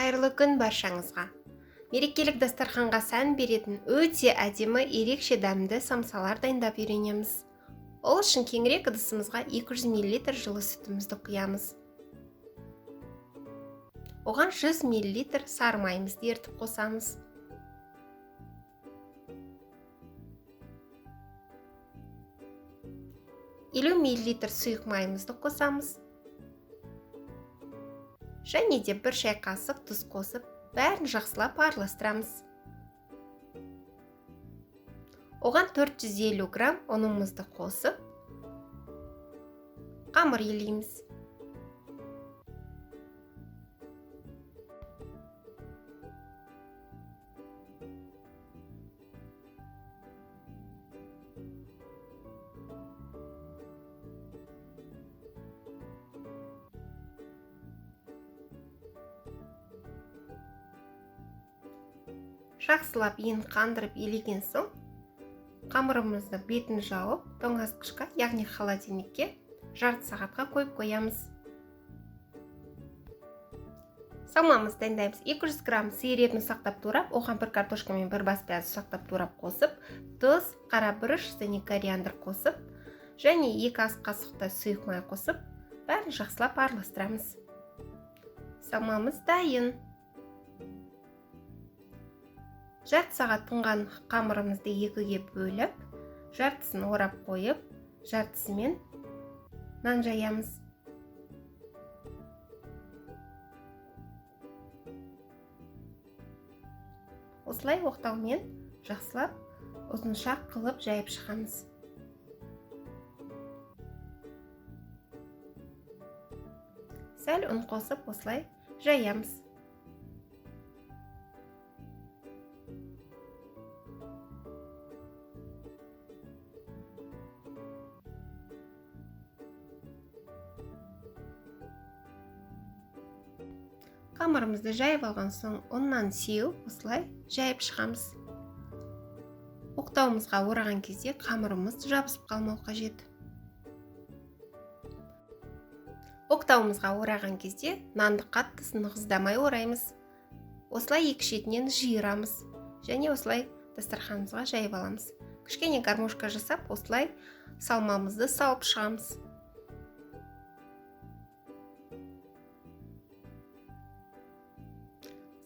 Қайырлы күн баршаңызға. Мерекелік дастарханға сән беретін өте әдемі, ерекше дәмді самсалар дайындап үйренеміз. Ол үшін кеңірек ыдысымызға 200 мл жылы сүтімізді құямыз. Оған 100 мл сары майымызды ертіп қосамыз. 50 мл сұйық майымызды қосамыз. Және де 1 шай қасық тұз қосып, бәрін жақсылап араластырамыз. Оған 450 грамм ұнымызды қосып, қамыр илейміз. Жақсылап иін қандырып илеген соң, қамырымызды бетін жауып, тоңазытқышқа, яғни холодильникке жарты сағатқа қойып қоямыз. Салмамызды дайындаймыз. 200 грамм сиыр етін ұсақтап турап, оған бір картошка мен бір бас пияз ұсақтап турап қосып, тұз, қара бұрыш және кориандр қосып, және 2 ас қасықтай сұйық май қосып, бәрін жақсылап араластырамыз. Салмамыз дайын. Жарты сағат тұнған қамырымызды екіге бөліп, жартысын орап қойып, жартысымен нан жаямыз. Осылай оқтаумен жақсылап ұзынша қылып жайып шығамыз. Сәл ұн қосып осылай жаямыз. Қамырымызды жайып алған соң ұннан сеуіп осылай жайып шығамыз. Оқтауымызға ораған кезде қамырымыз жабысып қалмау қажет. Оқтауымызға ораған кезде нанды қатты нығыздамай ораймыз. Осылай екі шетінен жиырамыз және осылай дастарханымызға жайып аламыз. Кішкене гармошка жасап осылай салмамызды салып шығамыз.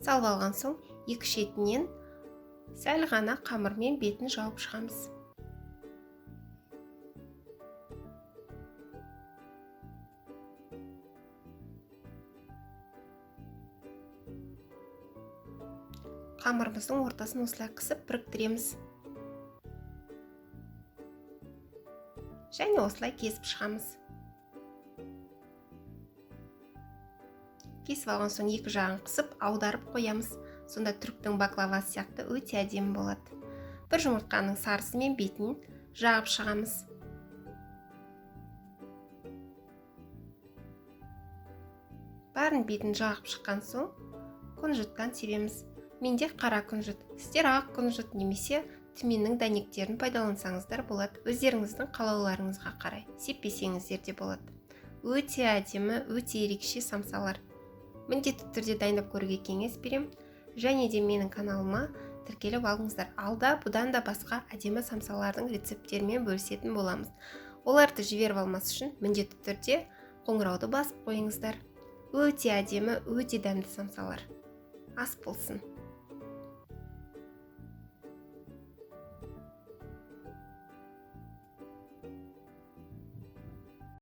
Салып алған соң екі шетінен сәл ғана қамырмен бетін жауып шығамыз. Қамырымыздың ортасын осылай қысып біріктіреміз. Және осылай кесіп шығамыз. Кесіп алған соң екі жағын қысып аударып қоямыз. Сонда түріктің баклавасы сияқты өте әдемі болады. Бір жұмыртқаның сарысы мен бетін жағып шығамыз. Барын бетін жағып шыққан соң күнжіттен себеміз. Менде қара күнжіт, сіздер ақ күнжіт немесе түменнің дәнектерін пайдалансаңыздар болады. Өздеріңіздің қалауларыңызға қарай сеппесеңіздер де болады. Өте әдемі, өте ерекше самсалар. Міндетті түрде дайындап көруге кеңес берем. Және де менің каналыма тіркеліп алыңыздар. Алда бұдан да басқа әдемі самсалардың рецепттерімен бөлісетін боламыз. Оларды жіберіп алмас үшін міндетті түрде қоңырауды басып қойыңыздар. Өте әдемі, өте дәмді самсалар. Ас болсын.